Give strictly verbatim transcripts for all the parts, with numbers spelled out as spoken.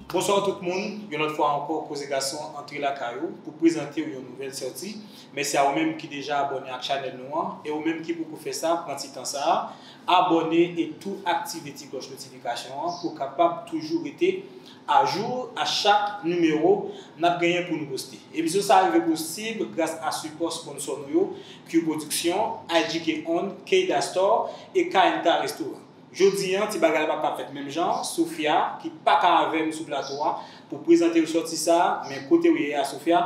Bonswa tout moun, yon lòt fwa ankò Koze Gason antre lakay ou pou prezante w yon nouvèl sòti. Mèsi a ou menm ki deja abòne ak chanèl nou an, e ou menm ki poko fè sa, pran ti tan sa a, abòne e tou aktive ti klòch notifikasyon an pou w kapab toujou rete ajou a chak nimewo n ap genyen pou nou poste. Emisyon sa a rive posib gras a sipò sponsò nou yo, Q Production, I G K On, K Dastor e K N T A Restaurant. Jodi a, ti bagay la p ap ka fèt menm jan. Sofia, ki pa ka avè m sou plato a pou prezante w sòti sa a, men kote w ye a, Sofia,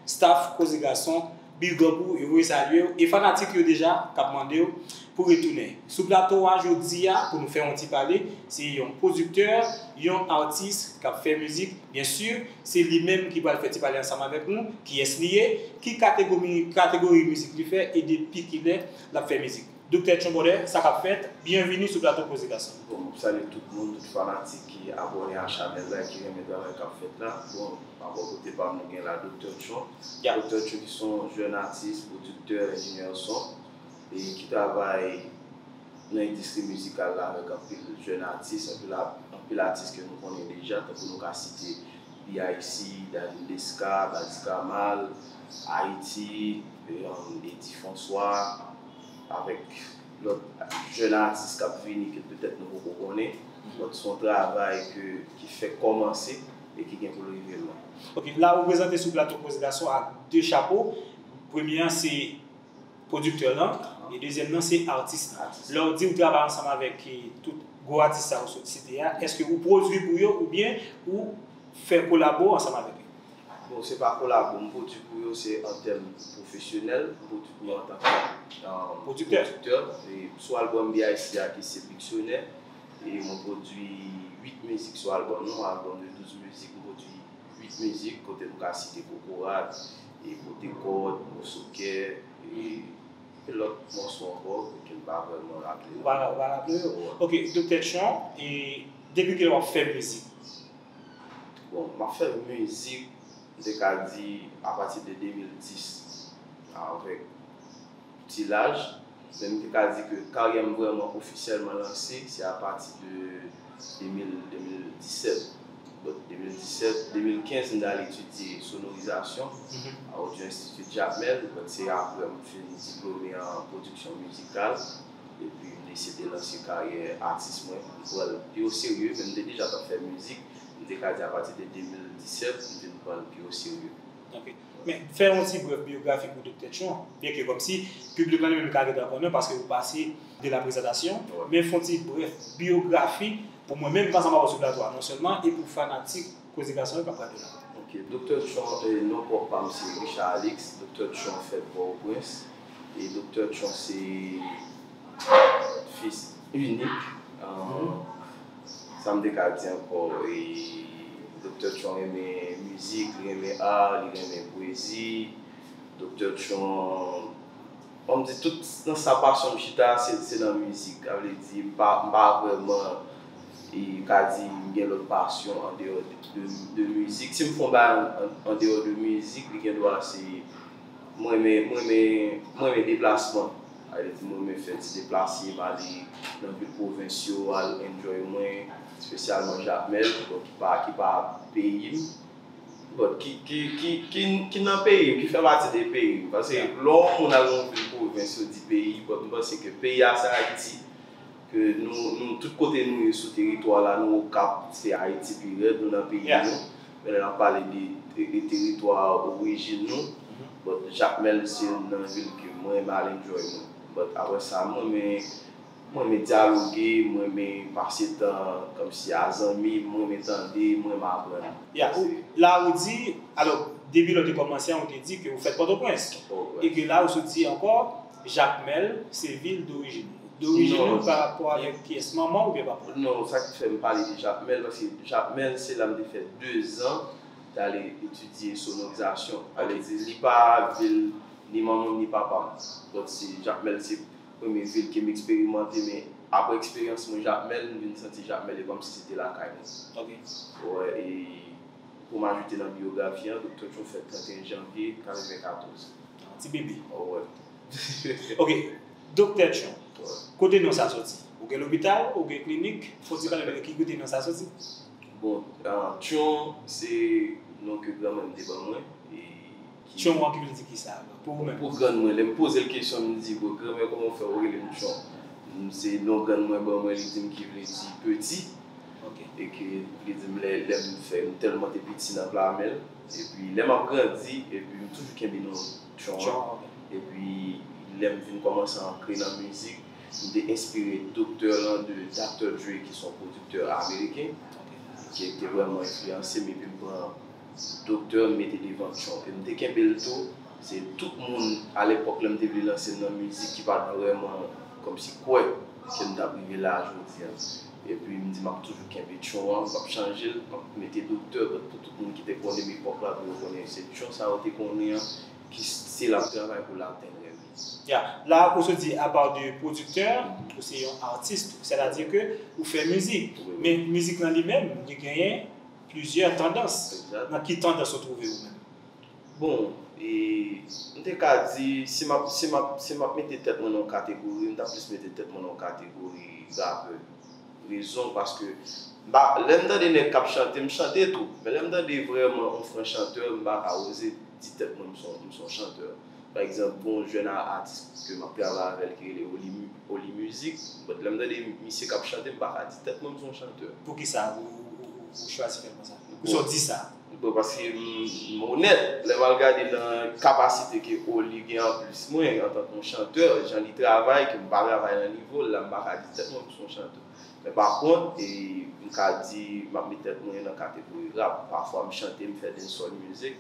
staff Koze Gason, big up ou, yo voye salye w, e fanatik yo deja k ap mande w pou retounen. Sou plato a jodi a, pou nou fè yon ti pale, se yon pwodiktè, yon atis k ap fè mizik, byen si, se li menm ki pral fè ti pale ansanm avèk nou, kiyès li ye, ki kategori, kategori mizik li fè, e depi kilè l ap fè mizik. Doktè Tchon Bòdè, sa k ap fèt? Byenvini sou plato Koze Gason. Bon, m ap salye tout moun, tout fanatik ki abòne a chanèl la, ki renmen travay k ap fèt la. Bon, pa bò kote pa m, nou gen la Doktè Tchon. Ya. Doktè Tchon ki se yon jèn atis, pwodiktè, enjenyè son, e ki travay nan endistri mizikal la avèk anpil jèn atis, anpil ap-, anpil atis ke nou konnen deja, tankou nou ka site B I C, Darline Desca, Badi Kamal, Ayiti, e, um, Eddy François, avèk lòt jèn atis k ap vini ke petèt nou poko konnen. Donk, se yon travay ke, ki fèk kòmanse e ki gen pou l rive lwen. Ok, la ou prezante sou plato Koze Gason ak de chapo. Premye an se pwodiktè lan, e dezyèm nan se atis lan. Atis. Lè w di w travay ansanm avèk, e, tout gwo atis sa yo sot site a, èske ou pwodui pou yo oubyen ou fè kolabo ansanm avèk yo? Bon, se pa kolabo m pwodui pou yo, se an tèm pwofesyonèl, m pwodui pou yo antanke, um, pwodiktè. Pwodiktè. E sou albòm B I C a ki se Biksyonè, e mwen pwodui uit mizik sou albòm nan, yon albòm de douz mizik, m pwodui uit mizik, kote nou ka site Kokorat, e Pote Kòd, Moso Kè, e, e lòt mòso ankò, ke m pa vrèman raple yo. Ou pa, ou pa raple yo? Wè. Ok, Doktè Tchon, e depi kilè w ap fè mizik? Bon, m ap fè mizik, m te ka di, apati de de mil dis, avèk ti laj, men m te ka di ke karyè m vrèman ofisyèlman lanse, se apati de de mil, de mil disèt. Bon, de mil disèt, de mil kenz, m t al etidye sonorizasyon, mhm, a Audio Institute Jacmel. Bon, se apre m fin diplome an pwodiksyon mizikal. Epi m deside lanse karyè atis mwen. M pran l pi o serye, men m te deja t ap fè mizik. M te ka di apati de de mil disèt, m vin pran l pi o serye. Ok. Men, fè yon ti brèf biyografi pou Doktè Tchon, byenke kòmsi piblik lan li menm li ka gentan konnen paske ou pase de la prezantasyon, wi, men fè yon ti brèf biyografi pou mwen menm, m pa sanm avè w sou plato a, non sèlman, e pou fanatik Koze Gason yo k ap gade la. Ok, Doktè Tchon, e, non pwòp pa m se Richard Alix, Doktè Tchon fèt Pòtoprens, e Doktè Tchon se fis inik. An, mhm. Sa m te ka di ankò, e, Doktè Tchon renmen mizik, li renmen ar, li renmen pwezi. Doktè Tchon, bon, m di tout nan sa pasyon m chita, se, se nan mizik. Sa vle di, m pa, m pa vrèman, e, ka di m gen lòt pasyon andeyò de, de, de mizik. Si m fè yon bagay an, an, andeyò de mizik, li gen dwa se, mwen renmen, mwen renmen, mwen renmen deplasman. Sa vle di, mwen renmen fè ti deplase, m ale nan vil pwovens yo, al enjoy mwen, espesyalman Jakmèl, bon, ki pa, ki pa peyi m. Bon, ki, ki, ki, ki, ki nan peyi m, ki fè pati de peyi m. Paske, yeah, lè yon moun al nan yon vil pwovens, yo di peyi, bon, m panse ke peyi a se Ayiti, ke nou, nou, tout kote nou ye sou teritwa la, nou Okap, se Ayiti pi rèd, nou nan peyi, yeah, nou. Men lè n ap pale de, de, de teritwa orijin nou, mhm, bon, Jakmèl se youn nan vil ke mwen renmen al enjoy mwen. Bon, apre sa, mwen renmen Mwen renmen dyaloge, mwen renmen pase tan kòmsi a zanmi, mwen renmen tande, mwen renmen aprann. Ya, ou, la ou di, alò, depi lè w te kòmanse an, ou te di ke ou fèt Pòtoprens. Pòtoprens. E ke la ou sot di ankò, Jakmèl, se vil dorijin ou. Dorijin ou pa rapò avèk kiyès, manman w oubyen papa w? Non, sa k fè m pale de Jakmèl, paske Jakmèl, se la m te fè dezan, t ale etidye sonorizasyon. Sa vle di, li pa vil ni manman m, ni papa m. Donk, se Jakmèl, se premye vil ke m eksperimante, men apre eksperyans mwen Jakmèl, m vin santi Jakmèl e kòmsi se te lakay mwen. Ok. Wè, e pou m ajoute nan biyografi an, Doktè Tchon fèt trannteyen janvye katrevenkatòz. Ti bebe. Wè. Ok, Doktè Tchon. Wè. Kote non sa soti? Ou gen lopital, ou gen klinik, fò ti pale ki kote non sa soti? Bon, ah, Tchon, se non ke granmè m te ban mwen. E ki... Tchon an ki vle di ki sa, pou ou menm? Pou grann mwen, lè m poze l kesyon, m di, bon, granmè, kòman w fè w rele m Tchon? M, se non grann mwen ban mwen, li di m ki vle di peti. Ok. E ke li di m lè, lè m fè, m tèlman te piti nan pla men l. Epi lè m ap grandi, epi m toujou kenbe non Tchon an. Tchon, ok. Epi lè m vin kòmanse antre nan mizik, m te enspire doktè lan de Doctor Dre, ki se yon pwodiktè ameriken, Ok. ki te vrèman enfliyanse m, epi m pran doktè, m mete devan Tchon. E m te kenbe l tou. Se tout moun, alepòk, lè m te vle lanse m nan mizik, ki pa t vrèman kòmsi kwè ke m t ap rive la a jodi a. Epi m di m ap toujou kenbe Tchon an, m p ap chanje l, m ap mete doktè, pou tout moun ki te konnen m epòk la, pou yo konnen se Tchon sa yo te konnen an, ki still ap travay pou l atenn rèv li. Ya, la ou sot di apa de pwodiktè, ou se yon atis tou. Sètadi ke ou fè mizik. Wi. Men mizik lan li menm, li genyen plizyè tandans. Egzat. Nan ki tandans ou twouve ou menm? Bon, e, m te ka di, si m ap, si m ap, si m ap mete tèt mwen nan yon kategori, m t ap plis mete tèt mwen nan yon kategori rapè. Rezon, paske m pa, lè m tande nèg k ap chante, m chante tou. Men lè m tande vrèman yon fren chantè, m pa ka oze di tèt mwen m se yon, m se yon chantè. Pa egzanp, gon jèn a-, atis ke m ap travay avè l ki rele Oli, Oli Music. But lè m tande misye k ap chante, m pa ka di tèt mwen m se yon chantè. Poukisa ou, ou, ou, ou chwazi fè l konsa? Poukisa w di sa? Bon, paske m, m onèt, lè m al gade nan kapasite ke Oli gen anplis mwen antanke yon chantè, jan li travay, ke m pa travay nan nivo l la, m pa ka di tèt mwen m se yon chantè. Men pa kont, e, m ka di m ap met tèt mwen nan kategori rap. Pafwa m chante, m fè dancehall music,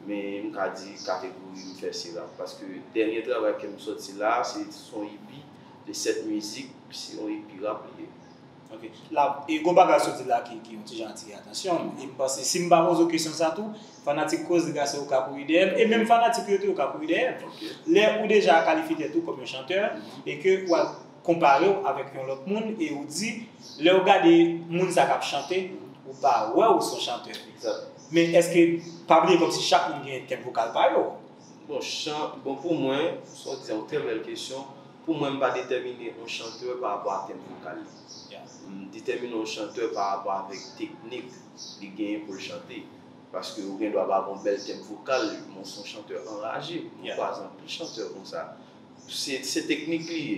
men m ka di kategori m fè se rap. Paske dènye travay ke m sòti la, se, se yon E P de sèt mizik, se yon E P rap li ye. Ok. La, e gon bagay soti la ki, ki yon ti jan atire atansyon m. E m panse, si m pa poze w kesyon sa tou, fanatik Koze Gason yo ka kouri dèyè m, e menm fanatik yo tou yo ka kouri dèyè m. Ok. Lè ou deja kalifye tèt ou kòm yon chantè, e ke w al konpare w avèk yon lòt moun, e ou di, lè w gade moun sa k ap chante, ou pa wè w se yon chantè. Egzat. Men èske, pa bliye kòmsi chak moun gen tenb vokal pa yo. Bon, chan, bon, pou mwen, sa w di a, yon trè bèl kesyon. Pou mwen, m pa detèmine yon chantè pa rapò a tenb vokal li. Yeah. M detèmine yon chantè pa rapò avèk teknik li genyen pou l chante. Paske ou gen dwa pa gen yon bèl tenb vokal, men w se yon chantè anraje. Mwen Yeah. kwaze anpil chantè konsa. Se, se teknik li ye.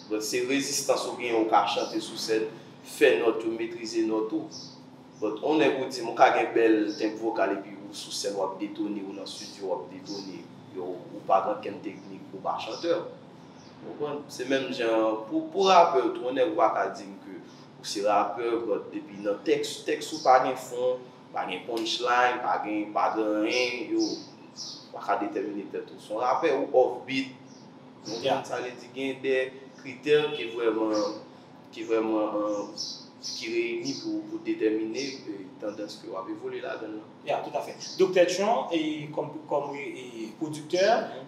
But se rezistans ou genyen, ou ka chante sou sèn, fè nòt yo, metrize nòt ou. But on nèg ou di m ou ka gen bèl tenb vokal epi ou sou sèn w ap detone, ou nan estidyo w ap detone, yo, ou pa gen okenn teknik, ou pa chantè. Ou konprann? Se menm jan pou, pou rapè tou, on nèg ou pa ka di m ke ou se rapè, but depi nan tèks, tèks ou pa gen fon, pa gen punchline, pa gen, pa gen anyen, yo, ou pa ka detèmine tèt ou se yon rapè, ou off beat. Ou konprann sa vle di, gen de kritè ki vrèman, ki vrèman, euh, ki reyini pou, pou detèmine, euh, tandans ke w ap evolye ladan l lan. Ya, toutafè. Doktè Tchon, e, kòm, kòm, e, pwodiktè,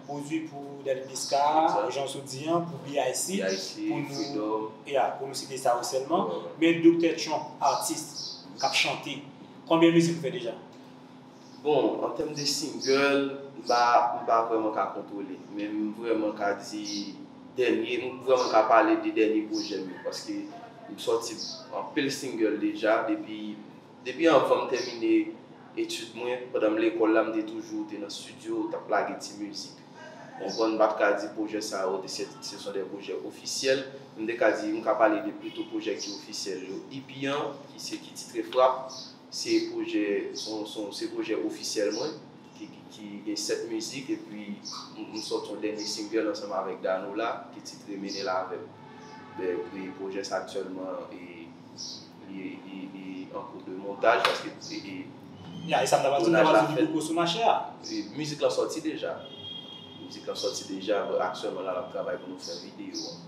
pwodui pou Dèlin Niska, Egzat. Jan Sou Di an, pou B I C, B I C, pou nou, Freedom. Ya, pou nou site sa yo sèlman. Wè, wè. Men Doktè Tchon, atis, k ap chante, konbyen mizik ou fè deja? Bon, an tèm de single, m pa, m pa vrèman ka kontwole. Men m vrèman ka di dènye, m vrèman ka pale de dènye pwojè m yo, paske m sòti anpil single deja, depi, depi anvan m tèmine etid mwen, pandan m lekòl la, m te toujou te nan estidyo, t ap lage ti mizik. Ou konprann, m pa t ka di pwojè sa yo, se, se son de pwojè ofisyèl. M te ka di, m ka pale de plito pwojè ki ofisyèl yo. E P an, ki se, ki titre Frap, se pwojè, se yon, se yon, se pwojè ofisyèl mwen, ki, ki, ki gen sèt mizik, epi m, m sòti yon dènye single ansanm avèk Danola, ki titre Mennen l avè m. Ben, e pwojè sa aktyèlman, e, li, li, li an kou de montaj, paske, e, e, Ya, e sa m ta pral di, m ta pral di li poko sou mache a. E, mizik lan sòti deja. Mizik lan sòti deja, aktyèlman la, l ap travay pou nou fè videyo an.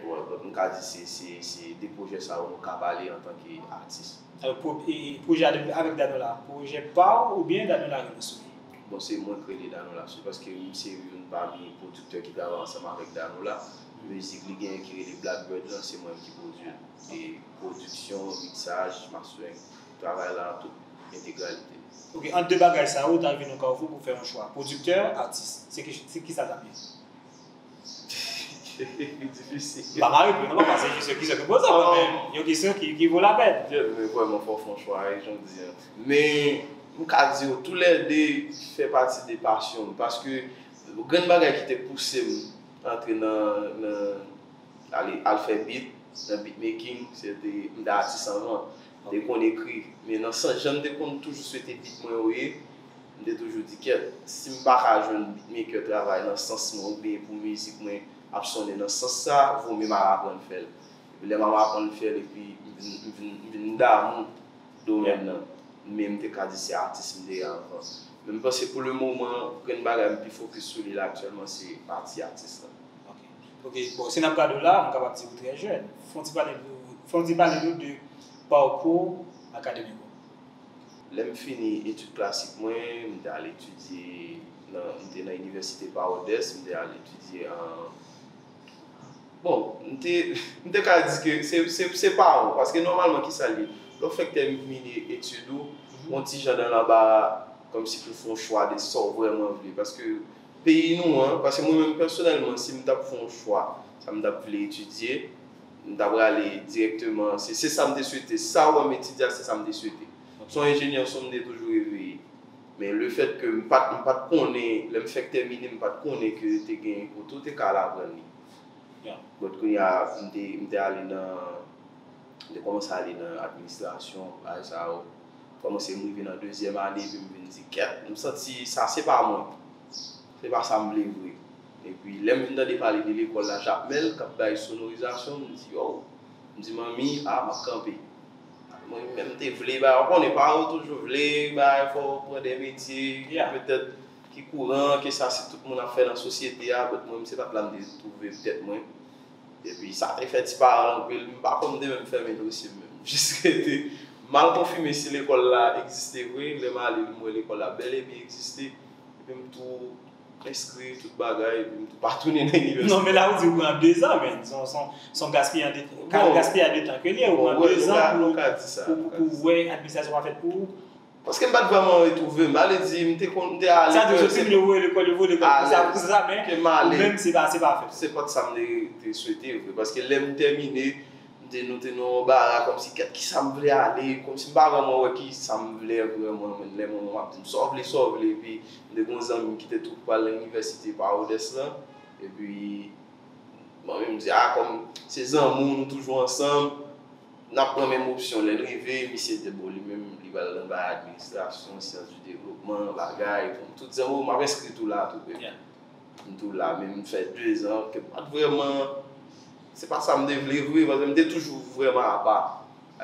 Wè, donk, m ka di se, se, se de pwojè sa yo nou ka pale antanke atis. Alò, pwo-, e, pwojè a avèk Danola, pwojè pa w oubyen Danola rele sou li? Bon, se mwen k rele Danola sou li, paske m se youn pami pwodiktè ki travay ansanm avèk Danola. Mizik li genyen ki rele Blackbird lan, se mwen menm ki pwodui l. E pwodiksyon, miksaj, mastering, travay la an tout entegralite. Ok, ant de bagay sa yo, ou ta vin yon kafou pou fè yon chwa. Pwodiktè, atis. Se ki, se ki sa l t ap ye? Difisil. M pa ka reponn non, papa, se jis yon kesyon ki poze, men yon kesyon ki, ki vo lapèn. Kèt, men vrèman, fò w fè yon chwa, e jan w di an. Men, m ka di w, toulède fè pati de pasyon m, paske grenn bagay ki te pouse m antre nan, nan, ale, al fè beat, nan beatmaking, se te, m te atis anvan. M te konn ekri, men nan sans jan m te konn toujou swete beat mwen yo ye, m te toujou di, kèt, si m pa ka jwenn beatmaker travay nan sans mwen oubyen pou mizik mwen ap sonnen nan sans sa, vo mye m al aprann fè l. Epi lè m ap aprann fè l, epi m vin, m vin, m vin damou domèn nan. Men m te ka di se atis m te ye anvan. Men m panse pou le moman, grenn bagay m pi fokis sou li la aktyèlman, se pati atis la. Ok. Ok, bon, si n ap gade w la, m kapab di ou trè jèn. Fè yon ti pale nou, fè yon ti pale nou de pakou akademik ou. Lè m fini etid klasik mwen, m te al etidye nan, m te nan inivèsite Pawodès, m te al etidye an, bon, m te, m te ka di ke se, se, se pa won, paske nòmalman ki sa l ye? Lè w fèk tèmine etid ou, yon ti jan dan lanbara, kòmsi pou fè yon chwa de sa w vrèman vle, paske peyi nou an, paske mwen menm pèsonèlman, si m t ap fè yon chwa, sa m t ap vle etidye, m t ap prale dirèkteman, se, se sa m te swete, sa w wè m etidye a, se sa m te swete. Se yon enjenyè son m te toujou reve ye. Men lefètke m pa t, m pa t konnen, lè m fèk tèmine, m pa t konnen ke te gen kote w te ka al aprann li. But kounye a, m te, m te ale nan, m te kòmanse ale nan administrasyon, bagay sa yo. Kòmanse m rive nan dezyèm ane, epi m vin di, kèt, m santi sa se pa mwen. Se pa sa m vle vre. Epi lè m vin tande pale de lekòl la, Jakmèl, k ap bay sonorizasyon, m di, yo, m di manmi, a, m ap kanpe. Mwen menm m te vle bagay, w konnen paran w toujou vle bagay, fò w pran de metye ki petèt ki kouran, ke sa se tout moun ap fè nan sosyete a, but mwen menm se pa t la m te twouve tèt mwen. Epi sa te fè ti paran anpil, m pa konn m te menm fèmen dosye m menm. Jis rete m al konfime si lekòl la egziste vre, lè m ale m wè lekòl la bèl e byen egziste, epi m tou enskri tout bagay, epi m tou pa tounen nan inivèsite. Non, men la ou di ou pran dezan, men se yon, se yon, se yon gaspiyaj de, gaspiyaj de tan ke l ye, ou pran dezan pou, pou, pou, pou wè administrasyon pa fèt pou ou. Paske m pa t vrèman retwouve m. Sa vle di, m te konn, m te alèz. Sa di, yo fin yo voye lekòl, yo voye lekòl pou sa, pou sa, men ou menm, se pa, se pa fèt. Se pa t sa m te, te swete vre. Paske lè m tèmine, m te, nou te nan yon bara, kòmsi, kèt, kisa m vle ale, kòmsi m pa vrèman wè kisa m vle vrèman, men lè mwen menm m ap di m, sa w vle, sa w vle, epi m te gen yon zanmi m ki te tou pral nan inivèsite Pawodès lan, epi mwen menm m di, a, kòm se zanmi w, nou toujou ansanm, n ap pran menm opsyon. Lè l rive, misye di, bon, li menm, li pral nan bagay administrasyon, syans di devlopman, bagay, bon, m tou di, o, m ap enskri tou la, tou, epi m tou la, men m fè dezan, ke m pa t vrèman, se pa sa m te vle vre, paske m te toujou vrèman apa.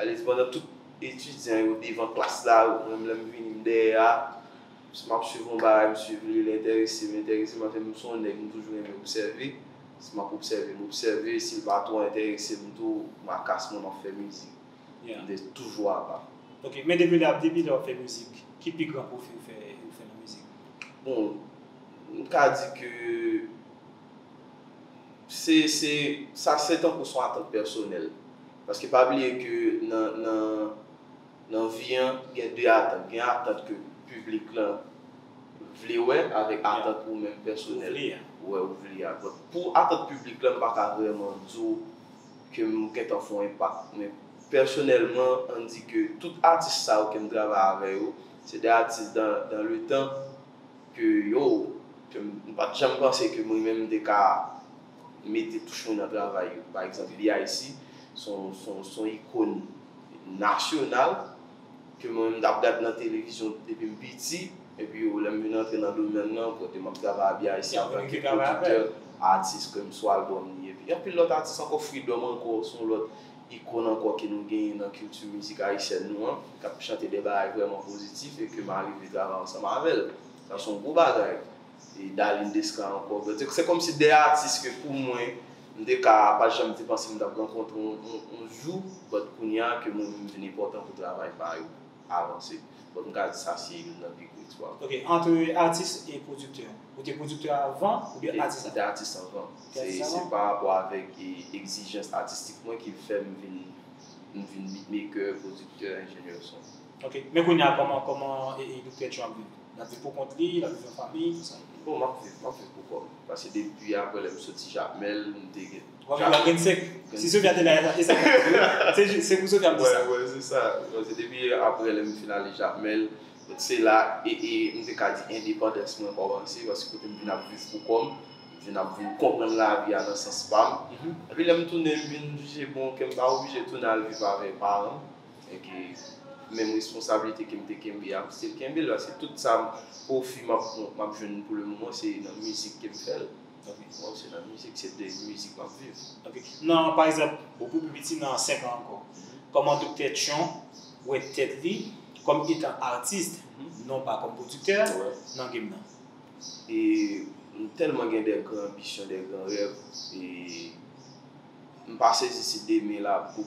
Alèz pandan tout etidyan yo devan klas la, mwen menm lè m vini m dèyè a, si m ap swiv yon bagay, m swiv li, li enterese m, enterese m, paske m se yon nèg, m toujou renmen obsève. Si m ap obsève, m obsève, si l pa twò enterese m tou, m a kas mwen, m ap fè mizik. M te toujou apa. Ok, men depi lè, depi lè w ap fè mizik, ki pi gran pwofi ou fè, ou fè nan mizik? Bon, m ka di ke se, se, sa se tankou se yon atant pèsonèl. Paske pa bliye ke nan, nan, nan vi an, gen de atant. Gen atant ke piblik lan vle wè avèk atant ou menm pèsonèl. Ou vle a. Wè, ou vle a. But pou atant piblik lan, m pa ka vrèman di w ke m gentan fè yon enpak. Men pèsonèlman, ann di ke tout atis sa yo ke m travay avè yo, se de atis dans, dans le temps ke yo, ke m, m pa t janm panse ke mwen menm m te ka mete touch mwen nan travay yo. Pa egzanp, B I C, se yon, se yon, se yon ikòn nasyonal ke mwen menm m t ap gad nan televizyon depi m piti, epi lè m vin antre nan domèn nan, kote m ap travay a B I C antanke pwodiktè, atis ke m sou albòm li, epi anpil lòt atis ankò, Freedom ankò, se yon lòt ikòn ankò ke nou genyen nan kilti mizik ayisyèn nou an, k ap chante de bagay vrèman pozitif e ke m arive travay ansanm avè l. Sa se yon gwo bagay. E Darline Desca ankò. Se, se kòmsi de atis ke pou mwen, m te ka, pa janm te panse m t ap rankontre yon, yon, yon jou, but kounye a ke mwen menm m vin enpòtan pou travay pa yo avanse. But m ka di sa se youn nan pi gwo eksplwa. Ok, ant atis e pwodiktè, ou te pwodiktè avan oubyen atis anvan? M te atis anvan. Se, se pa rapò avèk, e, egzijans atistik mwen ki fè m vin, m vin beatmaker, pwodiktè, enjenyè son. Ok, men kounye a, kòman, kòman, e, e, Doktè Tjou ap viv? L ap viv pou kont li, l ap viv an fanmi, kisa? Bon, m ap viv, m ap viv pou kò m. Paske depi apre lè m soti Jakmèl, m te gen W ap viv a Grenn Sèk. Si Sofia te la, e sa k ap di. Se pou Sofia m di sa. Wè, wè, se sa. Paske depi apre lè m fin ale Jakmèl, se la e, e m te ka di endepandans mwen kòmanse, paske kote m vin ap viv pou kò m, m vin ap vin konprann lavi a nan sans pa m. Epi lè m tounen, m vin jije, bon, ke m pa oblije tounen al viv avèk paran m. E ke menm responsablite ke m te kenbe a, m still kenbe l, paske tout sa m pwofi m ap, m ap jwenn pou le moman, se nan mizik ke m fè l. Bon, se nan mizik, se de mizik m ap viv. Ok. Nan, pa egzanp, bon, pou pi piti, nan senk an ankò, kòman Doktè Tchon wè tèt li kòm etan atis, non pa kòm pwodiktè nan game nan? E m tèlman gen de gran anbisyon, de gran rèv, e m pa sezi si demen la pou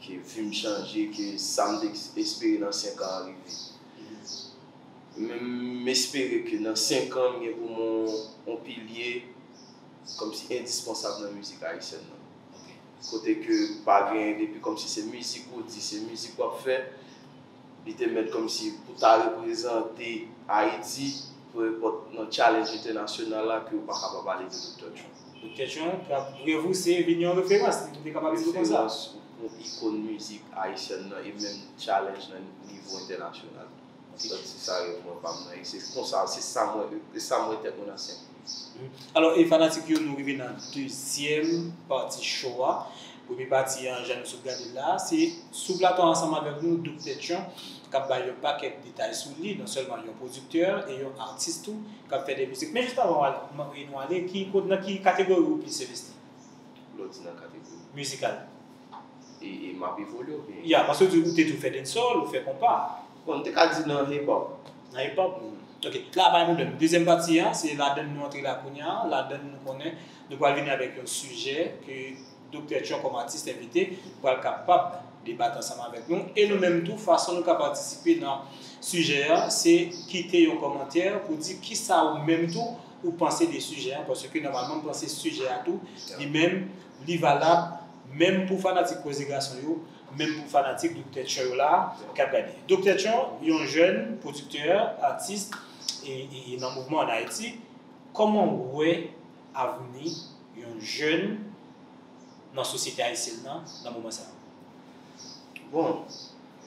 ke vi m chanje, ke sa m te espere nan senk an an rive. Men m espere ke nan senk an, m gen pou mwen yon pilye kòmsi endispansab nan mizik ayisyèn nan. Kote ke pa gen, depi kòmsi se mizik ou di, se mizik w ap fè, li te mèt kòmsi pou ta reprezante Ayiti, peu importe nan challenge entènasyonal la, ke ou pa ka pa pale de Doktè Tchon. Doktè Tchon k ap revouse vin yon referans, nou te kapab di l konsa. Referans, yon ikòn mizik ayisyèn nan e menm challenge nan nivo entènasyonal. Donk se sa rèv mwen pa m nan e se konsa, se sa mwen, se sa mwen tèt mwen nan senk. Alò, e fanatik yo, nou rive nan dezyèm pati show a. Premye pati an, jan nou sot gade l la, se sou plato a ansanm avèk nou, Doktè Tchon, k ap bay yon pakèt detay sou li, non sèlman yon pwodiktè e yon atis tou, k ap fè de mizik. Men jis avan nou ale, ki, nan ki kategori ou plis envesti? Lè w di nan kategori. Mizikal. E, e m ap evolye oubyen? Ya, paske ou di ou te tou fè dancehall, ou fè konpa. Bon, m te ka di nan hip hop. Nan hip hop? Ok, la pa gen pwoblèm. Dezyèm pati a, se ladann nou antre la kounye a, ladann nou konnen nou pral vini avèk yon sijè ke Doktè Tchon kòm atis envite pral kapab debat ansanm avèk nou. E nou menm tou, fason nou ka patisipe nan sijè a, se kite yon kòmantè pou di kisa ou menm tou ou panse de sijè a, paske nòmalman m panse sijè a tou, li menm, li valab, menm pou fanatik Koze Gason yo, menm pou fanatik Doktè Tchon yo la, k ap gade. Doktè Tchon, yon jèn pwodiktè, atis, e, e, e nan mouvman ann Ayiti, kòman w wè avni yon jèn nan sosyete ayisyèn nan, nan moman sa a? Bon,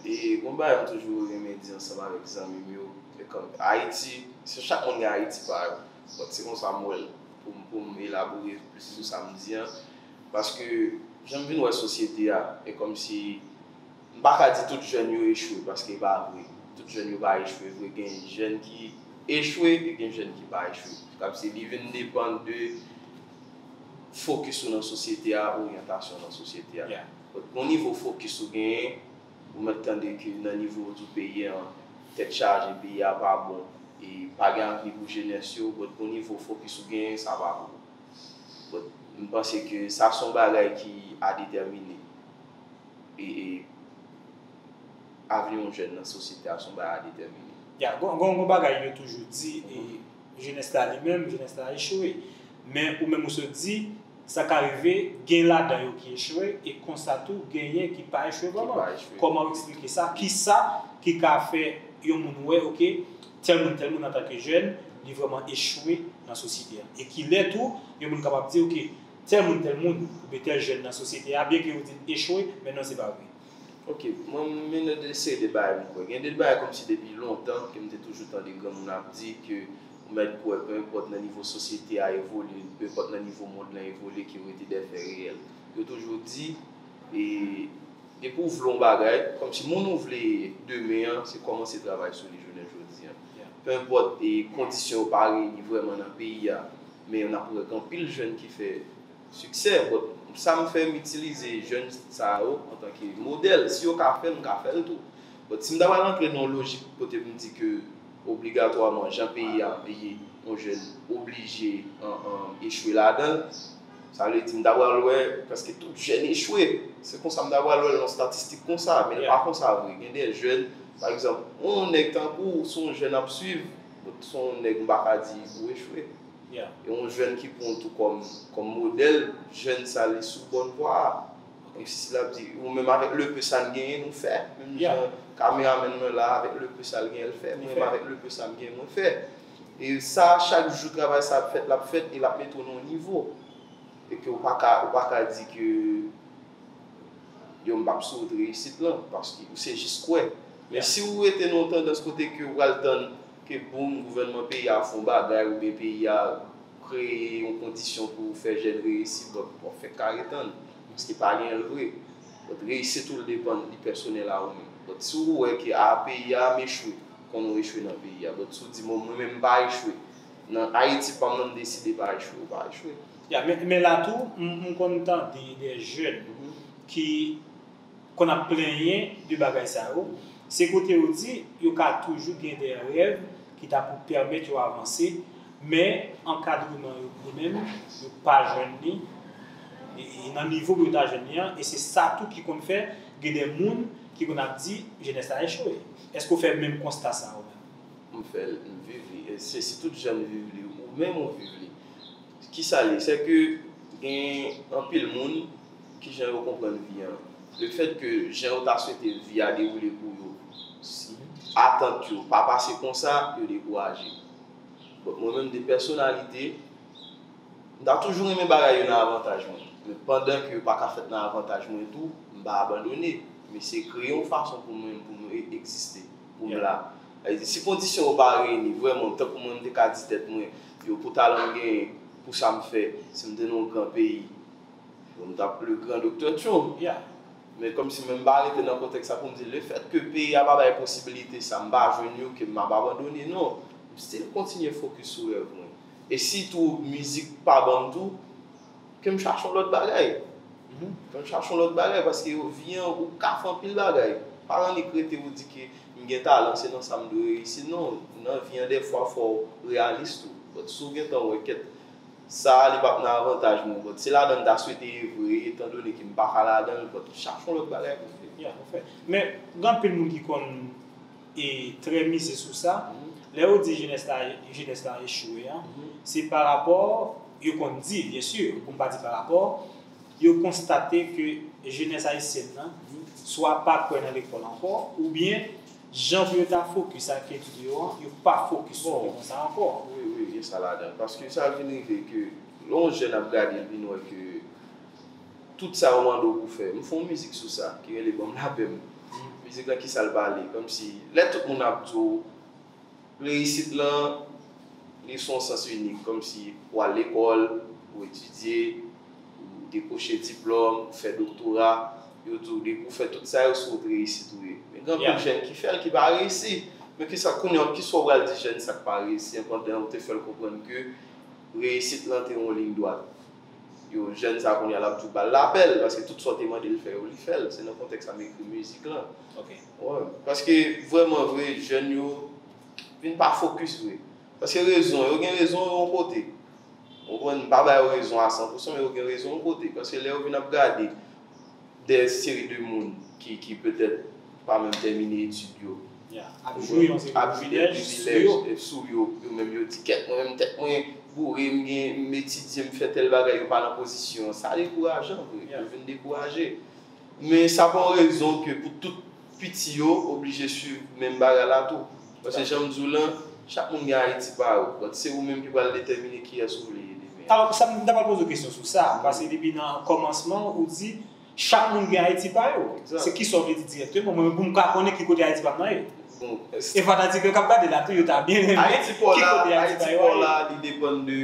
e gon bagay m toujou renmen di ansanm avèk zanmi m yo, e kòm Ayiti, se chak moun gen Ayiti pa yo. Bon, se konsa m wè l, pou m, pou m elabore plis sou sa m di an. Paske, jan m vin wè sosyete a, e kòmsi, m pa ka di tout jèn yo echwe, paske e pa vre. Tout jèn yo pa echwe vre, gen jèn ki echwe e gen jèn ki pa echwe. Kòmsi li vin depann de fokis ou nan sosyete a, oryantasyon nan sosyete a. Bon, gon nivo fokis ou genyen, ou mèt tande ke nan nivo tou peyi an, tèt chaje, peyi a pa bon, e pa gen avni pou jenès yo, bon, gon nivo fokis ou genyen, sa pa bon. Bon, m panse ke sa se yon bagay ki a detèmine. E, e avni yon jèn nan sosyete a se yon bagay a detèmine. Ya, gon, gon, gon bagay yo toujou di, e jenès la li menm, jenès la echwe. Men ou menm ou sot di, sa ka rive, gen ladan yo ki echwe, e konsa tou, genyen ki pa echwe vrèman. Kòman w eksplike sa? Kisa ki ka fè yon moun wè, ok, tèl moun, tèl moun antanke jèn, li vrèman echwe nan sosyete a? E kilè tou, yon moun kapab di, ok, tèl moun, tèl moun, oubyen tèl jèn nan sosyete a, byenke yo di l echwe, men non, se pa vre. Ok, mwen, men nan de seri de bagay m kwè. Gen de bagay kòmsi depi lontan ke m te toujou tande granmoun ap di ke ou mèt kwè, peu importe nan nivo sosyete a evolye, peu importe nan nivo mond lan evolye, ke yo rete de fè reyèl. Yo toujou di, e, depi ou vle yon bagay, kòmsi moun ou vle demen an, se kòmanse travay sou li jounen jodi an. Peu importe, e, kondisyon yo pa reyini vrèman nan peyi a, men n ap wè gen anpil jèn ki fè siksè, but sa m fè, m itilize jèn sa yo antanke modèl. Si yo ka fè l, m ka fè l tou. But si m ta pral antre nan yon lojik kote m di ke obligatwaman jan peyi a ap peye yon jèn oblije an, an, echwe ladan l, sa vle di m ta pral wè prèske tout jèn echwe. Se konsa m ta pral wè l nan statistik konsa, men l pa konsa vre. Gen de jèn, pa egzanp, yon nèg tankou w, se yon jèn ap swiv, but se yon nèg m pa ka di ou echwe. E yon jèn ki pran w tou kòm, kòm modèl, jèn sa li sou bòn vwa a. Kòmsi l ap di, ou menm avèk le peu sa n genyen, nou fè. Menm jan kameramèn mwen la, avèk le peu sa l genyen, l fè. Mwen menm avèk le peu sa m genyen, mwen fè. E sa, chak jou travay sa ap fèt, l ap fèt, e l ap mete w nan yon nivo. E ke ou pa ka, ou pa ka di ke yo m p ap sou wout reyisit lan, paske ou se jis kwè. Men si ou rete nan yon tandans kote ke ou pral tann ke boum, gouvènman peyi a fè yon bagay, oubyen peyi a kreye yon kondisyon pou fè jèn reyisi, but w ap fèk kare tann. Paske pa gen l vre. But reyisit ou l depann, li pèsonèl a ou menm. But si ou wè ke a peyi a m echwe, konn ou echwe nan peyi a. But si w di mwen, mwen menm m pa echwe, nan Ayiti pa m nan m deside pa echwe, ou pa echwe. Ya, men, men la tou, m, m konn tande de jèn ki konn ap plenyen de bagay sa yo, se kote yo di yo ka toujou gen de rèv ki ta pou pèmèt yo avanse, men ankadreman yo, yo menm, yo pa jwenn li, e, e nan nivo pou yo ta jwenn li an, e se sa tou ki konn fè gen de moun ki konn ap di jenès la echwe. Èske w fè menm konsta sa ou menm? M fè l, m viv li, e se si tout jèn viv li, ou menm ou viv li. Kisa l ye? Se ke gen anpil moun, kijan yo konprann vi an. Lefèt ke jan yo ta swete vi a dewoule pou yo, atant yo pa pase konsa, yo dekouraje. But mwen menm de pèsonalite, m ta toujou renmen bagay yo nan avantaj mwen. Men pandan ke yo pa ka fèt nan avantaj mwen tou, m pa abandone. M eseye kreye yon fason pou mwen, pou mwen e- egziste, pou m la. Sa vle di, si kondisyon yo pa reyini, vrèman, tankou mwen, m te ka di tèt mwen, yo, pou talan m genyen, pou sa m fè, si m te nan yon gran peyi, bon, m t ap le gran Doktè Tchon. Men kòmsi mwen m pa rete nan kontèks sa pou m di, lefèt ke peyi a pa bay posibilite sa, m pa jwenn yo, ke m ap abandone, non. M still kontinye fokis sou rèv mwen. E si tou mizik pa ban m tou, ke m chache yon lòt bagay. Ke m chache yon lòt bagay, paske yo, vi an, ou ka fè anpil bagay. Pa annik rete ou di ke m gen talan, se nan sa m dwe reyisi. Non, nan vi an, dèfwa, fò w reyalis tou. But si w gentan wè kèt, sa a, li p ap nan avantaj mwen. But se ladan m ta swete ye vre, etandone ke m pa ka ladan l, but chache yon lòt bagay pou fè. Ya, pou fè. Men, gen anpil moun ki konn e trè mize sou sa. Lè yo di jenès la, jenès la echwe a, se pa rapò, yo konn di, byen si, pou m pa di pa rapò, yo konstate ke jenès ayisyèn nan swa pa kwè nan lekòl ankò, oubyen jan pou yo ta fokis ak etid yo an, yo pa fokis sou li konsa ankò. Wi, wi, gen sa ladan. Paske sa vin rive ke lè yon jèn ap gade, l vin wè ke tout sa yo mande w pou fè. M fè yon mizik sou sa, ki rele Ban m lapè m. Mizik lan, kisa l pale? Kòmsi, lè tout moun ap di w, reyisit lan, li sou yon sans inik, kòmsi ou al lekòl, ou etidye, ou dekwoche diplòm, ou fè doktora, yo di w depi ou fè tout sa yo, sou wout reyisit ou ye. Men gen anpil jèn ki fè l, ki pa reyisi. Men kisa, kounye a, kisa w pral di jèn sa k pa reyisi an, pandan ou te fè l konprann ke reyisit lan te yon liy dwat? Yo, jèn sa kounye a l ap di w ba l lapè l, paske tout sa w te mande l fè yo, li fè l. Se nan kontèks sa m ekri mizik lan. Wi, paske vrèman vre, jèn yo vin pa fokis vre. Paske rezon, yo gen rezon yon kote. Ou konprann, m pa ba yo rezon a san pousan, men yo gen rezon yon kote. Paske lè yo vin ap gade de seri de moun ki, ki petèt pa menm tèmine etid yo, ap jwi yon seri de privilèj sou yo, yo menm yo di, kèt, mwen menm tèt mwen boure, m gen, m etidye, m fè tèl bagay, yo pa nan pozisyon an. Sa dekourajan vre, yo vin dekouraje. Men sa pa yon rezon ke pou tout piti yo oblije swiv menm bagay la tou. Paske jan m di w lan, chak moun gen Ayiti pa yo. But se ou menm ki pral detèmine kiyès ou vle ye demen. Alò, sa, m ta pral poze w kesyon sou sa, paske depi nan kòmansman, ou di, chak moun gen Ayiti pa yo. Se kisa w vle di dirèkteman? Mwen, pou m ka konnen ki kote Ayiti pa m nan ye. Bon, e fwa ta di ke yo k ap gade la tou, yo ta byen renmen ki kote Ayiti pa yo a ye. Ayiti pa w la, li depann de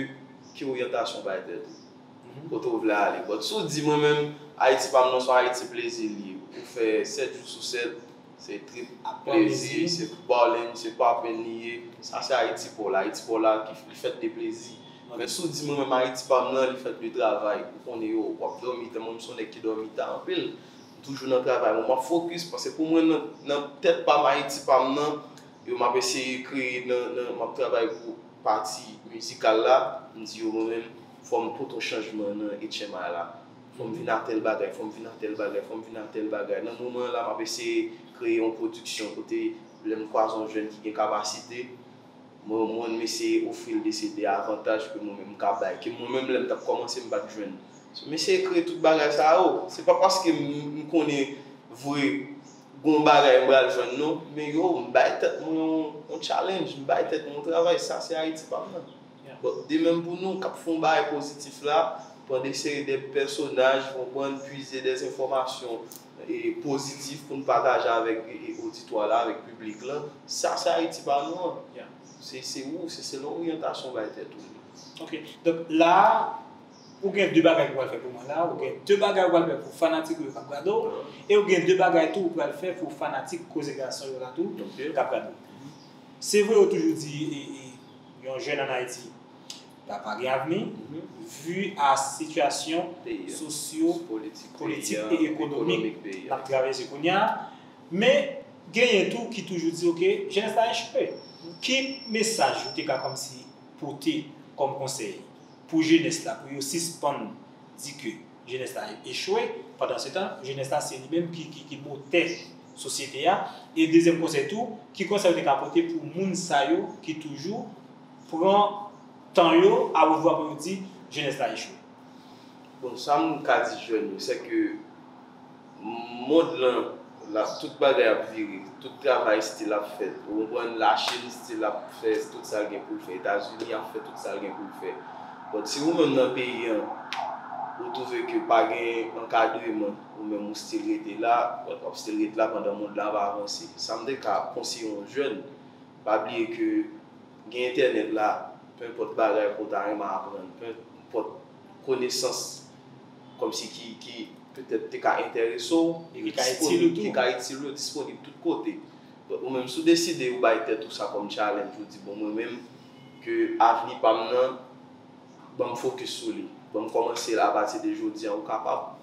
ki oryantasyon w bay tèt ou. Kote w vle ale. But si w di mwen menm, Ayiti pa m nan se yon Ayiti plezi li ye. Ou fè sèt jou sou sèt, se trip plezi, se ballin, se poppin li ye. Sa se Ayiti pa w la. Ayiti pa w la ki, li fèt de plezi. Men si w di mwen menm Ayiti pa m nan, li fèt de travay. Ou konnen yo, w ap dòmi ta, mwen m se yon nèg ki dòmi ta anpil. M toujou nan travay mwen, m ap fokis, paske pou mwen nan, nan tèt pa m, Ayiti pa m nan, yo m ap eseye kreye nan, nan, m ap travay pou pati mizikal la, m di yo mwen menm, fò m pote yon chanjman nan H M I la. Fò m vin a tèl bagay, fò m vin a tèl bagay, fò m vin a tèl bagay. Nan moman an la, m ap eseye kreye yon pwodiksyon kote lè m kwaze yon jèn ki gen kapasite, mwen, mwen, m eseye ofri l de seri de avantaj ke mwen menm m ka bay, ke mwen menm lè m t ap kòmanse m pa t jwenn. So, m eseye kreye tout bagay sa yo. Se pa paske m, m konnen vre gon bagay m pral jwenn non, men yo, m bay tèt mwen yon, yon challenge, m bay tèt mwen yon travay, sa se Ayiti pa m nan. Bon, de menm pou nou k ap fè yon bagay pozitif la, pran de seri de pèsonaj, konprann, pwize de enfòmasyon e pozitif pou n pataje avèk e, e, oditwa la, avèk piblik lan. Sa se Ayiti pa nou an. Se, se ou, se selon oryantasyon w bay tèt ou li. Ok. Donk la, ou gen de bagay ou pral fè pou mwen la, ou gen de bagay ou pral fè pou fanatik ou yo k ap gade w, e ou gen de bagay tou ou pral fè pou fanatik Koze Gason yo la tou k ap gade w. Se vre yo toujou di e, e, yon jèn ann Ayiti pa, pa gen avni, vi a sitiyasyon sosyo, politik e ekonomik n ap travèse kounye a, men genyen tou ki toujou di, ok, jenès la echwe. Ki mesaj ou te ka kòmsi pote kòm konsèy pou jenès la, pou yo sispann di ke jenès la echwe, pandan se tan, jenès la se li menm ki, ki, ki motè sosyete a, e dezyèm konsèy tou, ki konsèy ou te ka pote pou moun sa yo ki toujou pran tan yo a wot vwa pou yo di jenès la echwe? Bon, sa m ka di jèn yo, se ke mond lan, la, tout bagay ap vire, tout travay still ap fèt, ou konprann, Lachin still ap fè tout sa l gen pou l fè, Etazini ap fè tout sa l gen pou l fè. But si ou menm nan peyi an, ou twouve ke pa gen ankadreman, ou menm ou still rete la, w ap still rete la pandan mond lan ap avanse. Sa m te ka konseye yon jèn, pa bliye ke gen entènèt la, penpòt bagay ke w ta renmen aprann, penpòt konesans kòmsi ki, ki petèt te ka enterese w, e ki ka itil ou tou. Ki ka itil ou, yo disponib tout kote. Donk ou menm si w deside ou bay tèt ou sa kòm challenge, ou di bon mwen menm ke avni pa m nan, ban m fokis sou li. Ban m kòmanse l apati de jodi a, ou kapab.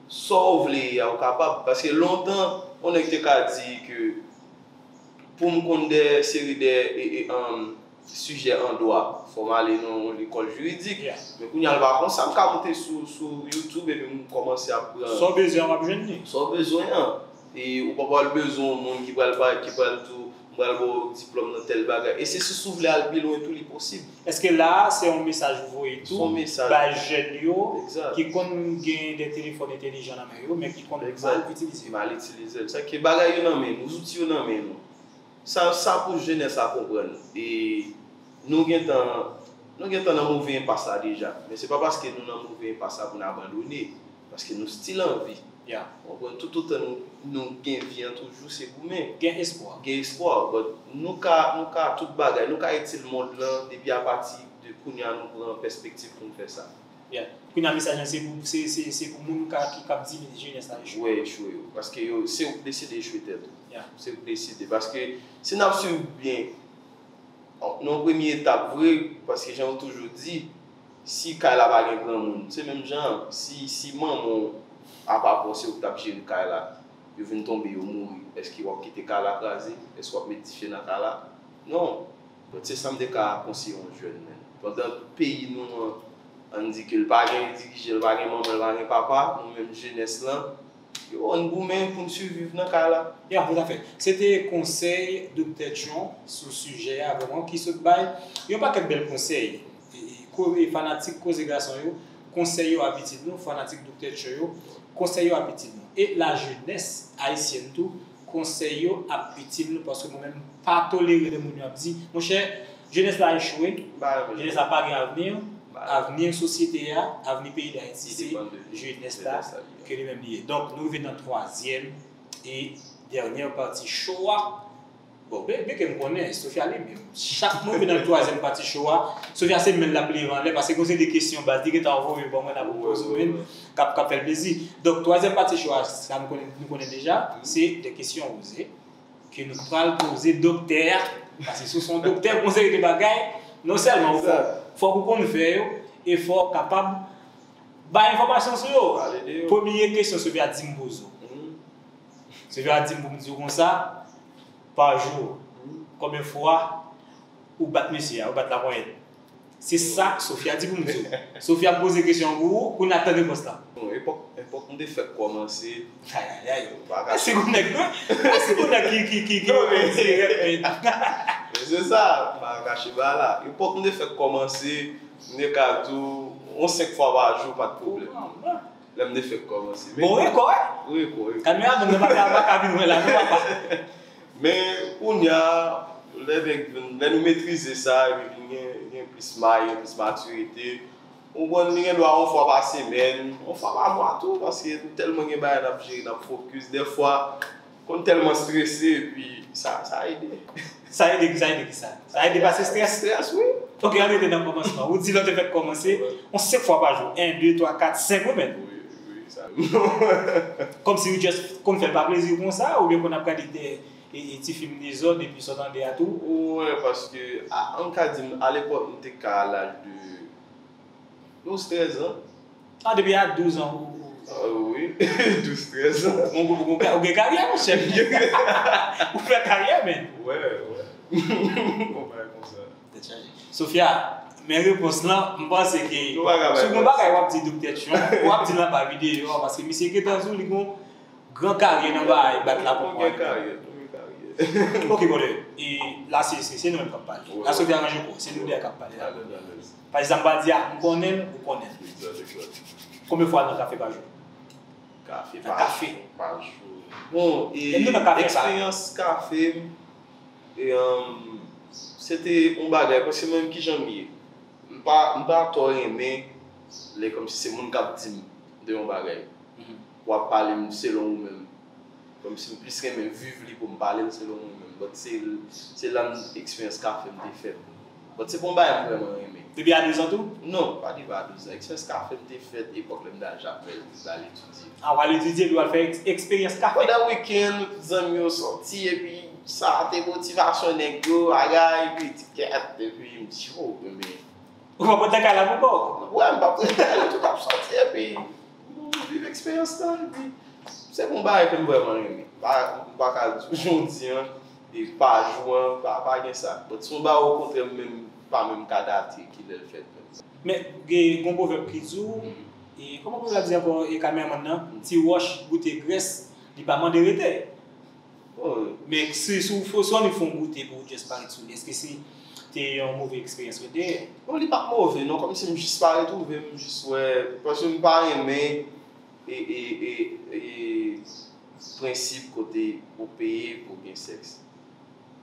Sa w vle ye a, ou kapab. Paske lontan, yon nèg te ka di ke pou m konn de seri de e, e, um, sijè an dwa, fò m ale nan yon lekòl jiridik. Men kounye a l pa konsa, m ka moute sou, sou YouTube epi m kòmanse ap pran. Sa w bezwen an, w ap jwenn li. Sa w bezwen an. E ou pa pral bezwen yon moun ki pral pa, ki pral di w, m pral ba w diplòm nan tèl bagay. E se si w vle al pi lwen tou, li posib. Èske la a, se yon mesaj ou voye tou bay jèn yo ki konn gen de telefòn entèlijan nan men yo, men ki konn mal itilize yo? Mal itilize l. Sa ke bagay yo nan men nou, zouti yo nan men nou. Sa, sa pou jenès la konprann. E nou gentan, nou gentan nan move enpas la deja. Men se pa paske nou nan move enpas la pou n abandone. Paske nou still anvi. Ou konprann, toutotan nou, nou gen vi an toujou, se goumen. Gen espwa. Gen espwa. But nou ka, nou ka tout bagay, nou ka itil mond lan depi apati de kounye a nou pran pèspektiv pou n fè sa. Kounye a mesaj lan se pou, se, se, se pou moun ka, ki, k ap di jenès la echwe. Echwe yo. Paske yo, se ou k deside echwe tèt ou. Se ou k deside. Paske si n ap swiv byen, nan yon premye etap vre, paske jan yo toujou di, si kay la pa gen granmoun, se menm jan an, si, si manman w apa pa w se ou k t ap jere kay la, yo vin tonbe, yo mouri, èske w ap kite kay la kraze? Èske w ap met dife nan kay la? Non. But se sa m te ka konseye yon jèn, menn. Pandan peyi nou an, ann di ke l pa gen dirije, l pa gen manman, l pa gen papa, nou menm jenès lan, yo, ann goumen pou n siviv nan kay la. Ya, toutafè. Se te konsèy Doktè Tchon sou sijè a, vrèman, ki sot bay yon pakèt bèl konsèy. E, e, ko-, e fanatik Koze Gason yo, konsèy yo ap itil nou, fanatik Doktè Tchon yo, konsèy yo ap itil nou. E lajenès ayisyèn tou, konsèy yo ap itil nou, paske mwen menm m pa tolere lè moun yo ap di, monchè, jenès la echwe, jenès la pa gen avni, avni sosyete a, avni peyi Dayiti se jenès la ke li menm li ye. Donk, nou rive nan twazyèm e dènyè pati show a. Bon, byen, byen ke m konnen, Sofia li menm, chak mwen rive nan twazyèm pati show a, Sofia se men l ap leve anlè, paske gon seri de kesyon baz, li gentan voye ban mwen, l ap poze w menm, k ap, k ap fè l plezi. Donk, twazyèm pati show a, sa nou konnen, nou konnen deja, se de kesyon poze, ke nou pral poze doktè a, paske si w se yon doktè, gon seri de bagay, non sèlman ou fò, fòk ou konn fè yo, e fò w kapab bay enfòmasyon sou yo. Premye kesyon Sofia di m poze w. Sofia di m pou m di w konsa, pa jou, konbyen fwa ou bat mesye a, ou bat laponyèt? Se sa Sofia di pou m di w. Sofia, m poze kesyon an pou ou, kounye a tann repons la. Bon, epòk, epòk m te fèk kòmanse. Ayayay. M pa ka. Mèsi pou nèg, mèsi pou nèk ki, ki, ki, ki reponn dirèk, men. Men se sa, m pa ka kache bagay la. Epòk m te fèk kòmanse, m te ka di w, yon senk fwa pa jou, pa t pwoblèm. Lè m te fèk kòmanse. Bon rekò, wi. Rekò, rekò. Kameramann nan pa ka, pa ka vin wè la, non, papa. Men kounye a, lè nèg vin, lè nou metrize sa, epi vin gen, gen plis may, gen plis matirite, ou konprann, li gen dwa yon fwa pa semèn, yon fwa pa mwa tou, paske nou tèlman gen bagay n ap jere, n ap fokis. Dèfwa, konn tèlman strese, epi sa, sa ede. Sa ede, sa ede ki sa? Sa ede pase strès? Strès, wi. Ok, ann rete nan kòmansman. Ou di lè w te fèk kòmanse, yon senk fwa pa jou. En, de, twa, kat, senk, wi, men. Wi, wi, sa. Kòmsi ou just konn fè l pa plezi w konsa, oubyen konn ap gade de, e, e ti fim dezòd, epi sa w tande a tou? Wi, paske, a, ann ka di, alepòk, m te ka laj de douz, trèz an. Ah, depi a douz an, ou, ou Ah, wi, douz, trèz an. Ou, ou, ou, ou gen karyè, monchè. Ou fè karyè, men. Wè, wè. Bon, bagay konsa. Tèt chaje. Sofia, men repons lan, m panse ke si w gen bagay w ap di Doktè Tchon, w ap di l anba videyo a, paske misye gentan di w li gon gran karyè nan bagay bat la pou pran. Gen karyè, gen karyè. Ok, brother. E la, se, se, se nou menm k ap pale. La, Sofia aranje kò, se nou de k ap pale la. Alèz, alèz. Pa egzanp, m pa di a, m konnen l, ou konnen l. Egzat, egzat. Konbyen fwa nan kafe pa jou? Kafe pa jou. Nan kafe. Pa jou. Bon, e eksperyans kafe m, e, um, se te yon bagay, paske mwen menm kijan m ye. M pa, m pa twò renmen lè kòmsi se moun k ap di m de yon bagay. W ap pale m selon ou menm. Kòmsi m plis renmen viv li pou m pale l selon mwen menm. But se, se la m eksperyans kafe m te fèt. But se pa yon bagay m vrèman renmen. Depi a douz an tou? Non, pa depi a douz an. Eksperyans kafe m te fèt epòk lè m t al Jakmèl, m t al etidye. Ah, w al etidye, epi w al fè eks-, eksperyans kafe? Pandan wikenn, zanmi yo sòti, epi sa te motivasyon nèg yo, bagay, epi ti kèt, epi m di, oh, men Ou p ap ret lakay la pou kò w? Wè, m p ap ret lakay la, tout ap sòti, epi nou viv eksperyans lan, epi se yon bagay ke m vrèman renmen. Pa, m pa ka di w jodi an, e pa jou an, pa, pa gen sa. But se yon bagay okontrè m menm pa menm ka date kilè l fèt menm. Men, gen, gen yon pwovèb ki di w, e kòman pwovèb la di ankò, e kameramann nan, ti wòch goute grès, li pa mande rete. Oh. Men si, si w fò, si w annik fè yon goute pou w just pa ret sou li, èske se te yon move eksperyans ke w te? Bon, li pa t move, non, kòmsi m jis pa retwouve m, m jis wè, paske m pa renmen, e, e, e, e, prensip kote ou peye pou w gen sèks.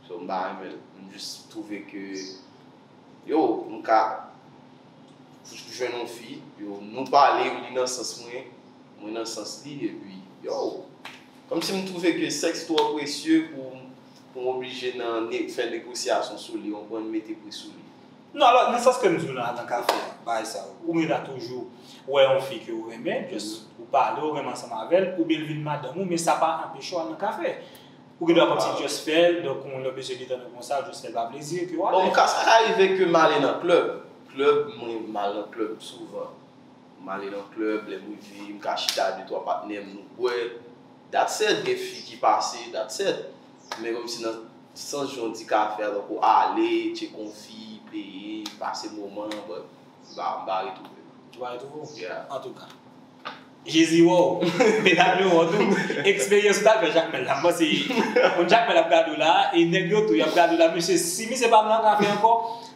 So, m pa renmen l. M jis twouve ke yo, m ka jwenn yon fi, yo, nou pale, li nan sans mwen, mwen nan sans li, epi, yo, kòmsi m twouve ke sèks twò presye pou, pou m oblije nan ne-, fè negosyasyon sou li, ou konprann, mete pri sou li. Non, alò, nan sans ke m di w nan, nan kafe a, bagay sa, ou mèt a toujou wè yon fi ke w renmen, just ou pale, ou renmen ansanm avè l, oubyen l vin madanm ou, men sa pa anpeche w al nan kafe. Ou gen dwa kòmsi just fè l, donk, yon lè w bezwen detann ou konsa, just fè l pa plezi, ke w alèz. Bon, ka, sa ka rive ke m ale nan klèb. Klèb, mwen, m al nan klèb souvan. M ale nan klèb, lè m rive, m ka chita de twa patnè m, nou bwè. That's it, gen fi ki pase, that's it. Men kòmsi nan sans jan w di kafe a, donk, ou ale, tcheke yon fi, peye, pase moman, but m pa, m pa retwouve l. Ou pa retwouve l? Yeah. Antouka. Jezi wè w, medam yo wè w tou. Eksperyans ou t al fè Jakmèl la, m panse moun Jakmèl ap gade w la, e nèg yo tou, y ap gade w la. Mesye, si misye pa nan kafe ankò,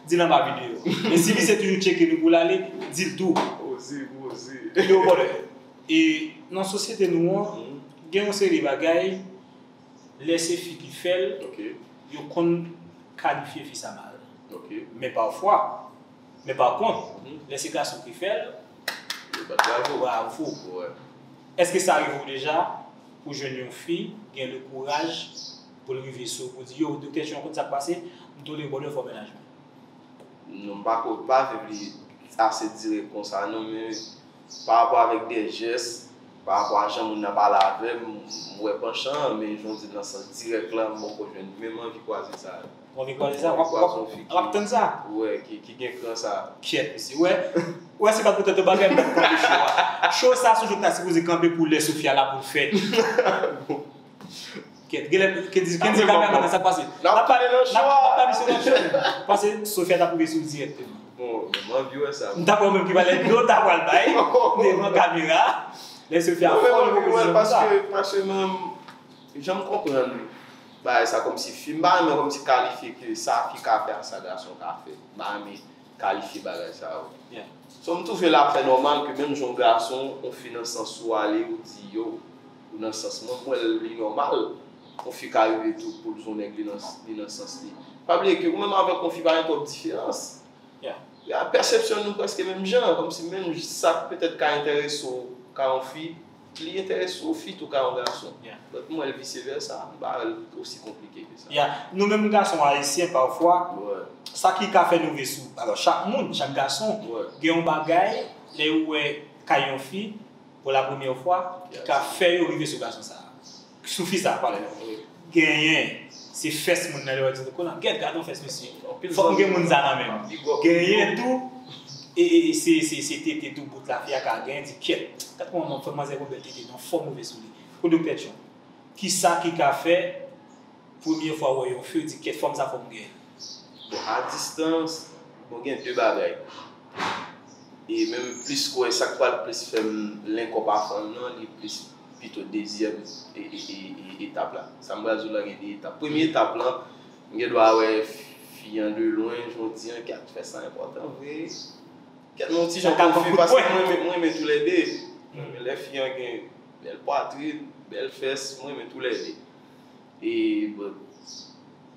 di l anba videyo. E si misye toujou tcheke nou pou l ale, di l tou. Oze, oze. Yo, brother. E nan sosyete nou an, gen yon seri bagay, lè se fi ki fè l, yo konn kalifye fi sa mal. Men pafwa, men pa kont, lè se gason ki fè l, yo bat bravo. Bravo. Èske sa rive w deja pou jwenn yon fi gen le kouraj pou l rive sou ou, pou di, yo, Doktè Tchon, konn sa k pase, m tolere w, brother, fè w mennaj mwen? Non, m pa ko, pa viv li ase dirèk konsa non, men pa rapò avèk de jès, pa rapò a jan moun nan pale avè m, m wè panchan an, men jan w di nan sans dirèk la, m poko jwenn menm anvi kwaze sa. Ou anvi kwaze sa? W ap, w ap, w ap tann sa? Wè, ki, ki gen kran sa. Kyèt, mesye. Wè, wè, se pa poutèt yon bagay m t ap kanpe cho a. Cho sa se yon cho k ta sipoze kanpe pou lè Sofia la pou l fèt. Kèt, genlè, Kendy, Kendy kameraman nan, sa k pase? N ap pale nan cho a. N ap pale sou lòt cho. Pase Sofia t ap rive sou dirèkteman. Bon, m anvi wè sa. M ta kwè ou menm ki pale dlo ta pral bay devan kamera. Lè Sofia fò nan pwopozisyon konsa. Paske, paske mwen, jan m konprann bagay sa kòmsi fi, m pa renmen kòmsi kalifye ke sa fi ka fè a sa gason ka fè. M pa renmen kalifye bagay sa yo. So, m twouve l afè nòmal ke menm jan yon gason, yon fi nan sans ou ale, ou di, yo, ou nan sans mwen, m wè li nòmal. Yon fi ka rive tou pou l jwenn nèg li nan, li nan sans li. Pa bliye ke ou menm avèk yon fi pa gen twòp diferans. Pèsepsyon nou prèske menm jan, kòmsi menm sa k petèt ka enterese w ka yon fi, li enterese yon fi tou ka yon gason. But m wè l vise vèsa, m pa wè l osi konplike ke sa. Nou menm gason ayisyen pafwa, sa ki ka fè nou rive sou, alò chak moun, chak gason gen yon bagay lè yo wè kay yon fi pou la premyè fwa ki ka fè yo rive sou gason sa. Sou fi sa, padon. Genyen, se fès moun nan lè w di konan, gèt, gad yon fès mesye. Fòk m gen moun sa nan men m. Genyen tou, e, e, e se, se, se tete tou bout la fi a ka genyen, di kèt. Gad kòman fè manzè gon bèl tete, nan fòm ou vle sou li. Pou doktè Tchon, kisa ki ka fè, premye fwa w wè yon fi, w di kèt fòm sa fòk m genyen. Bon, a distans, bon, gen de bagay. E menm plis kwè sa k pral plis fè m lenkò pa fanm nan, li plis pito dezyèm e, e, e, e, etap la. Sa m pral di w la gen de etap. Premye etap lan, m gen dwa wè fi an de lwen, jan w di an, kèt fè sa enpòtan vre. Kèt mwen yon ti jan konfi paske mwen renmen, mwen renmen toulède. Mwen renmen lè fi an gen bèl pwatrin, bèl fès, mwen renmen toulède. E, bon,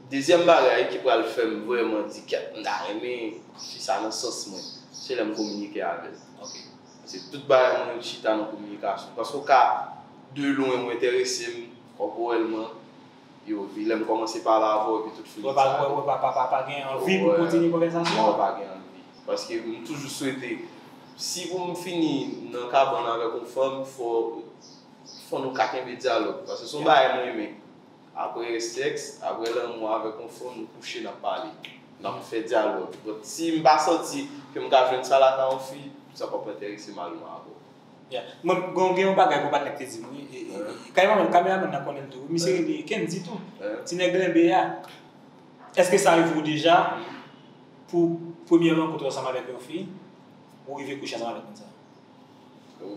dezyèm bagay ki pral fè m vrèman di kèt m ta renmen fi sa nan sans mwen, se lè m kominike avè l. Se tout bagay mwen chita nan kominikasyon. Paske w ka de lwen ou enterese m kòporèlman, yo, epi lè m kòmanse pale avè w, epi tout fini sa. Ou pa, ou pa, pa, pa, pa gen anvi pou kontinye konvèsasyon an? Non, pa gen anvi. Paske m toujou swete, si pou m fini nan kabann avèk yon fanm, fò, fò nou ka kenbe dyalòg. Paske se yon bagay mwen renmen. Apre sèks, apre lanmou avèk yon fanm, nou kouche, n ap pale. N ap fè dyalòg. But si m pa santi ke m ka jwenn sa lakay yon fi, sa p ap enterese m al lwen avè w. Mwen, gen, gen yon bagay pou patnè k te di m, wi. E, e, e, kameramann, kameramann nan konnen l tou. Misye rele Kendy tou. Ti nèg Lenbe a. Èske sa rive w deja pou premye rankont ou ansanm avèk yon fi, ou rive kouche ansanm avèk moun sa?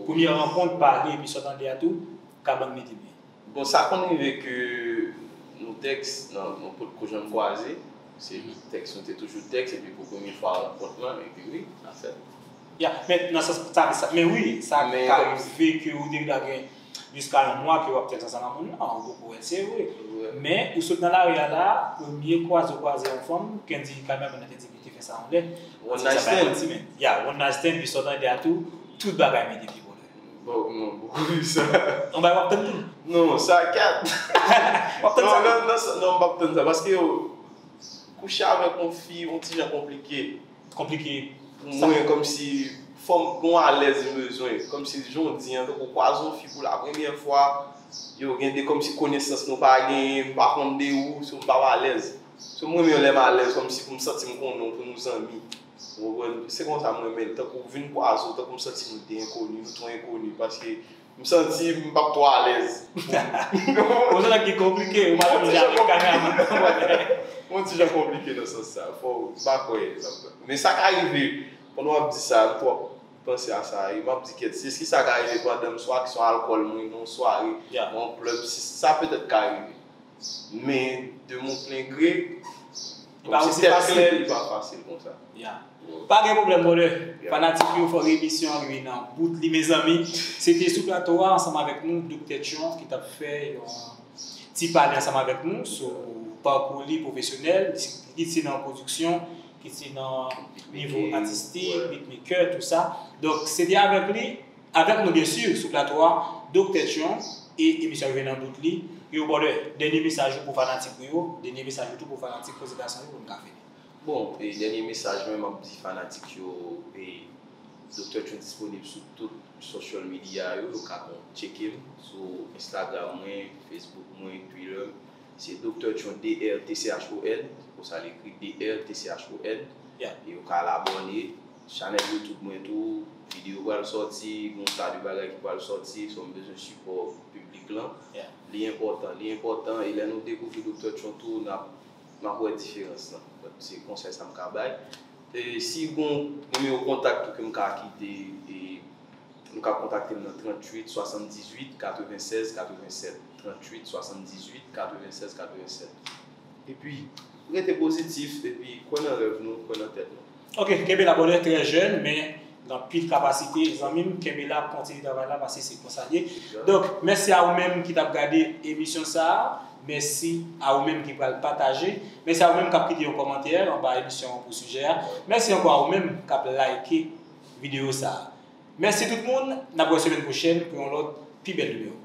Premye rankont, pale, epi sa w tande a tou, kabann mete byen. Bon, sa konn rive ke nou tèks, nan, nou potko janm kwaze. Se tèks, nou te toujou tèks, epi pou premye fwa rankont lan, epi wi, sa fèt. Ya, men nan sans, sa, sa, men wi, sa ka rive ke ou te gen jiska yon mwa ke w ap tèks ansanm ak moun nan, ou poko wè l, se vre. Men, ou sot nan lari a la, premye kwaze ou kwaze yon fanm, Kendy kameramann nan te di li te fè sa yon lè. One night stand. Ya, one night stand, epi sa w tande a tou, tout bagay mete pye bòdè. Bon, non, m poko viv sa. Yon bagay w ap tann tou? Non, sa kat. W ap tann sa? Non, non, non, non, m p ap tann sa, paske yo, kouche avèk yon fi, yon ti jan konplike. Konplike. Pou mwen, kòmsi, fò m gon alèz m bezwen. Kòmsi, jan w di an, tankou kwaze yon fi pou la premyè fwa, yo gen de kòmsi konesans nou pa genyen, m pa konn de ou, so m p ap alèz. So, m renmen lè m alèz, kòmsi pou m santi m konnen w, pou nou zanmi. Ou konprann? Se konsa m renmen l. Tankou vin kwaze w, tankou m santi nou de enkoni, nou twò enkoni, paske m santi m p ap twò alèz. Ou se nèg ki konplike, ou pa konn jwe avèk kameramann. Yon ti jan konplike nan sans sa. Fò, m pa kwè sa. Men sa ka rive, pandan w ap di sa, m twò panse a sa, e m ap di kèt, si, si sa ka rive pandan m swa aksyon alkòl, mwen nan yon sware, nan yon klèb, si, sa petèt ka rive. Men de mon plen gre, kòmsi tèt klè, li pa fasil konsa. Ya. Pa gen pwoblèm, brother. Fanatik yo, fòk emisyon an rive nan bout li, mezanmi. Se te sou plato a, ansanm avèk nou, Doktè Tchon, ki t ap fè yon ti pale ansanm avèk nou sou pakou li pwofesyonèl, kit se nan pwodiksyon, kit se nan nivo atistik, beatmaker, tout sa. Donk, se te avèk li, avèk nou, byen si, sou plato a, Doktè Tchon, e emisyon an rive nan bout li. Yo, brother, dènye mesaj ou pou fanatik ou yo, dènye mesaj ou tou pou fanatik Koze Gason yo, pou n ka fini. Bon, e dènye mesaj mwen, m ap di fanatik yo, e Doktè Tchon disponib sou tout social media yo, yo ka tcheke m sou Instagram mwen, Facebook mwen, Twitter. Se Doktè Tchon, D R T C H O N, se konsa l ekri, D R T C H O N. E yo ka al abòne. Chanèl YouTube mwen tou, videyo pral sòti, gon ta de bagay ki pral sòti, so m bezwen sipò piblik lan. Li enpòtan, li enpòtan, e lè nou dekouvri Doktè Tchon tou, n ap, n ap wè diferans lan. Se konsèy sa m ka bay. E si gon nimewo kontak tou ke m ka kite, e nou ka kontakte m nan tranntuit swasanndizuit katrevennsèz katrevennsèt, tranntuit swasanndizuit katrevennsèz katrevennsèt. Epi, rete pozitif, epi kwè nan rèv nou, kwè nan tèt nou. Ok, kenbe la brother, trè jèn, men gen anpil kapasite, zanmi m, kenbe la, kontinye travay la, paske se konsa l ye. Donk, mèsi a ou menm ki t ap gade emisyon sa a, mèsi a ou menm ki pral pataje, mèsi a ou menm k ap kite yon kòmantè anba emisyon an pou sijè a, mèsi ankò a ou menm k ap like videyo sa a. Mèsi tout moun, n ap wè semèn pwochèn pou yon lòt pi bèl nimewo.